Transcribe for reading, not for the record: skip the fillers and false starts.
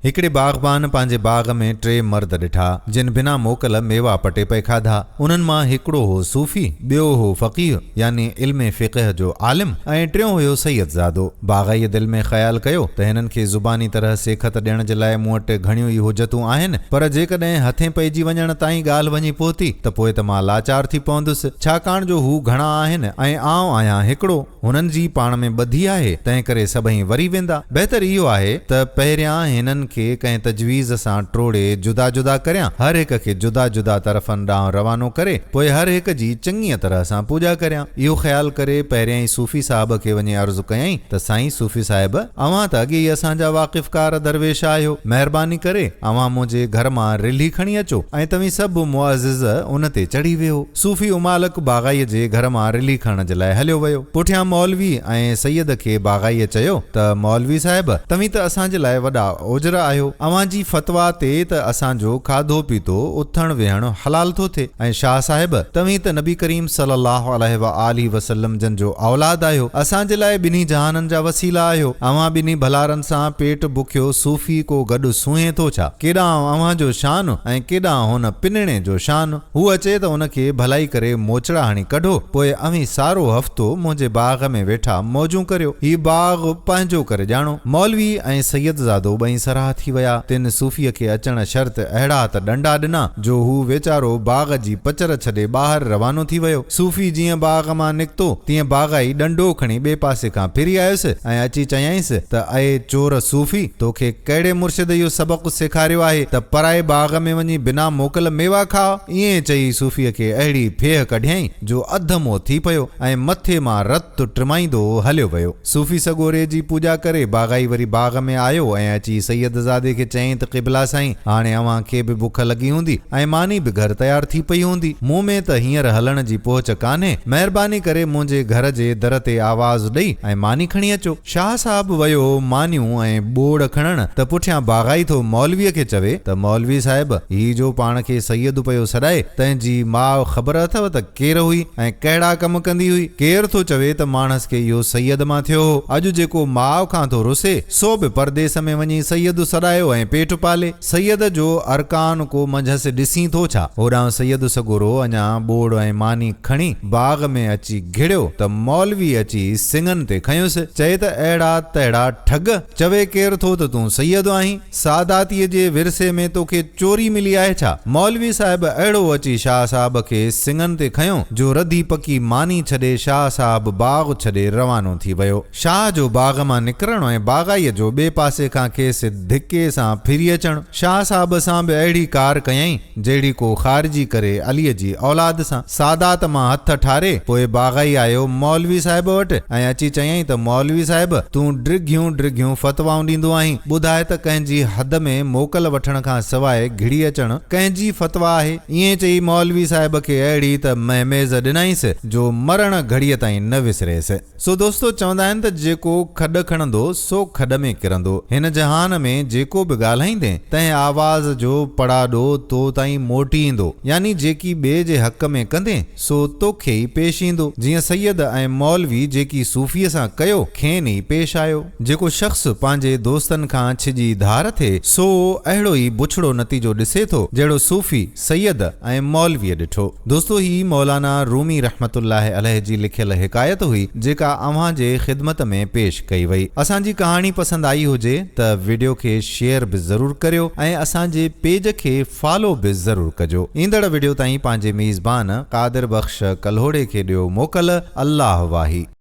هڪڙي باغبان پنهنجي باغ ۾ ٽي مرد ڏٺا، جن بنا موڪل ميوا پٽي پئي کاڌا. انهن مان هڪڙو هو صوفي، ٻيو هو فقيه يعني علم فقه جو عالم ۽ ٽيون هيو سيد زادو. باغائيء دل ۾ خيال ڪيو ته هنن کي زباني طرح سيکت ڏيڻ جي لاء مون وٽ گهڻيون ئي حجتون آهن، پر جيڪڏهن هٿين پئجي وڃڻ تائين ڳالهه وڃي پهتي ته پوء ته مان لاچار ٿي پوندس، ڇاڪاڻ جو هو گهڻا آهن ۽ آئون آهيان هڪڙو. هنن جي پاڻ ۾ ٻڌي آهي، تنهنڪري سڀئي وري ويندا. بهتر اهو آهي ته پهريان هنن کي ڪنهن تجويز سان ٽوڙي جدا جدا ڪريان، هر هڪ کي جدا جدا طرفن ڏانهن روانو ڪري، پوء هر هڪ جي چڱيء طرح سان پوڄا ڪريان. اهو خيال ڪري پهريائين صوفي صاحب کي وڃي عرض ڪيائين ته سائين صوفي صاحب! اوهان ته اڳي ئي اسان جا واقفڪار درويش آهيو، مهرباني ڪري اوهان منهنجي گهر مان رلهي کڻي اچو ۽ توهين سڀ معزز ان تي چڙهي ويهو. صوفي امالڪ باغائيء جي گهر مان رلي کڻڻ جي لاء هليو ويو. پٺيان مولوي ۽ سيد کي باغائيء چيو ته مولوي صاحب! توهين ته اسان جي لاء وڏا اوجر آهيو. اوهان جي فتويٰ تي ته اسان جو کاڌو پيتو، اٿڻ ويهڻ حلال ٿو ٿئي ۽ شاهه صاحب! توهين ته نبي ڪريم صلي الله عليه واٰله وسلم جن جو اولاد آهيو. اسان جي لاء ٻنهي جهانن جا وسيلا آهيو. اوهان ٻنهي ڀلارن سان پيٽ بکيو صوفي ڪو گڏ سونهين ٿو ڇا؟ ڪيڏانهن اوهان جو شان ۽ ڪيڏانهن هن پنڻي جو شان. هو اچي ته ان کي ڀلائي ڪري موچڙا هڻي ڪڍو، پوء اوهين سارو هفتو منهنجي باغ ۾ ويٺا موجون ڪريو. هي باغ پنهنجو ڪري ڄاڻو. مولوي ۽ سيدزادو ٻئي سرها ٿي ويا. تن صوفيء کي اچڻ شرط اهڙا ته ڏنڊا ڏنا، جو هو ويچارو باغ جي پچر ڇڏي ٻاهر روانو ٿي ويو. صوفي جيئن باغ مان نڪتو، تيئن باغائي ڏنڊو کڻي ٻئي پاسي کان ڦري آيس ۽ اچي چيائينس ته اي چور صوفي! توکي ڪهڙي مرشد اهو سبق سيکاريو آهي ته پرائي باغ ۾ وڃي بنا موڪل ميوا کاء؟ ائين چئي صوفيء کي اهڙي ڦيهه ڪڍيائين جو اڌ مئو ٿي پيو ۽ مٿي مان رت ٽمائيندو هليو ويو. صوفي سڳوري جي پوڄا ڪري باغائي وري باغ ۾ آيو ۽ اچي سيد زادي کي چيائين ته قبلا سائين! هاڻي اوهان کي به بک لڳي هوندي ۽ ماني به گهر تيار ٿي پئي هوندي. مون ۾ ته هينئر هلڻ جي پهچ ڪانهي. مهرباني ڪري منهنجي گهر جي در تي آواز ڏئي ۽ ماني کڻي اچو. شاهه صاحب ويو مانيون ۽ ٻوڙ کڻڻ ته پٺيان باغائي ٿو مولويء کي چوي ته مولوي صاحب هي جو پاڻ کي سيد پيو سڏائي تنهن جي ماء خبر اٿئو ته ڪير هئي ۽ ڪهڙا ڪم ڪندي هئي؟ ڪير ٿو چوي ته ماڻس کي اهو سيد مان ٿيو هو. اڄ جيڪو ماء کان ٿو رسي سو به پرديس ۾ وڃي سيد سڏايو ۽ پيٽ پالي. سيد جو ارڪان ڪو منجهس ڏسين ٿو ڇا؟ هوڏانهن سيد سڳورو اڃا ٻوڙ ۽ ماني کڻي باغ ۾ اچي گهڙيو ته مولوي اچي سڱن تي کنيس، چئي ته اهڙا تهڙا ٺڳ! چوي ڪير ٿو ته تون سيد آهين؟ ساداتيء جي ورثي ۾ توکي چوري ملي آهي ڇا؟ مولوي صاحب اهڙو اچي شاهه صاحب کي سڱن تي کنيو جو رڌي پڪي ماني ڇڏي شاهه صاحب باغ ڇڏي روانو ٿي ويو. شاهه جو باغ مان نڪرڻ ۽ باغائيء جو ٻئي پاسي کان کيس ڌڪي سان ڦري اچڻ. شاهه صاحب سان به اهڙي ڪار ڪيائين، جهڙي ڪو خارجي ڪري عليء جي اولاد سان. سادات مان هٿ ٺاري، پوء باغائي آيو مولوي صاحب وٽ ۽ اچي چيائين ته مولوي صاحب! تون ڊگهيون ڊگهيون فتوائون ڏيندو آهين، ٻڌاء ته ڪنهن جي حد ۾ موڪل وٺڻ کان سواء گهڙي اچڻ ڪنهن جي فتويٰ آهي؟ ائين چئي مولوي صاحب کي اهڙي ته مهميز ڏنائينس، جو مرڻ گهڙيء تائين نه وسريس. سو دوستو چوندا آهن ته جيڪو کڏ کڻندو سو کڏ ۾ ڪرندو. هن جهان ۾ جيڪو به ڳالهائيندين تنهن آواز جو پڙاڏو تو تائين موٽي ايندو. يعني جيڪي ٻئي جي حق ۾ ڪندين سو توکي ئي پيش ايندو. جيئن سيد ۽ مولوي جيڪي صوفيء سان ڪيو کين ئي پيش آيو. جيڪو شخص پنهنجي دوستن کان ڇڄي ڌار ٿئي سو اهڙو ئي بڇڙو نتيجو ڏسي ٿو جهڙو صوفي، سيد ۽ مولويء ڏٺو. دوستو هي مولانا رومي رحمة الله عليه جي لکيل حڪايت هئي جيڪا اوهان جي خدمت ۾ پيش ڪئي وئي. اسان جي ڪهاڻي پسند آئي هجي ته وڊيو کي شيئر به ضرور ڪريو ۽ اسان جي پيج کي فالو به ضرور ڪجو. ايندڙ وڊيو تائين پنهنجي ميزبان قادر بخش ڪلهوڙي کي ڏيو موڪل الله واهي.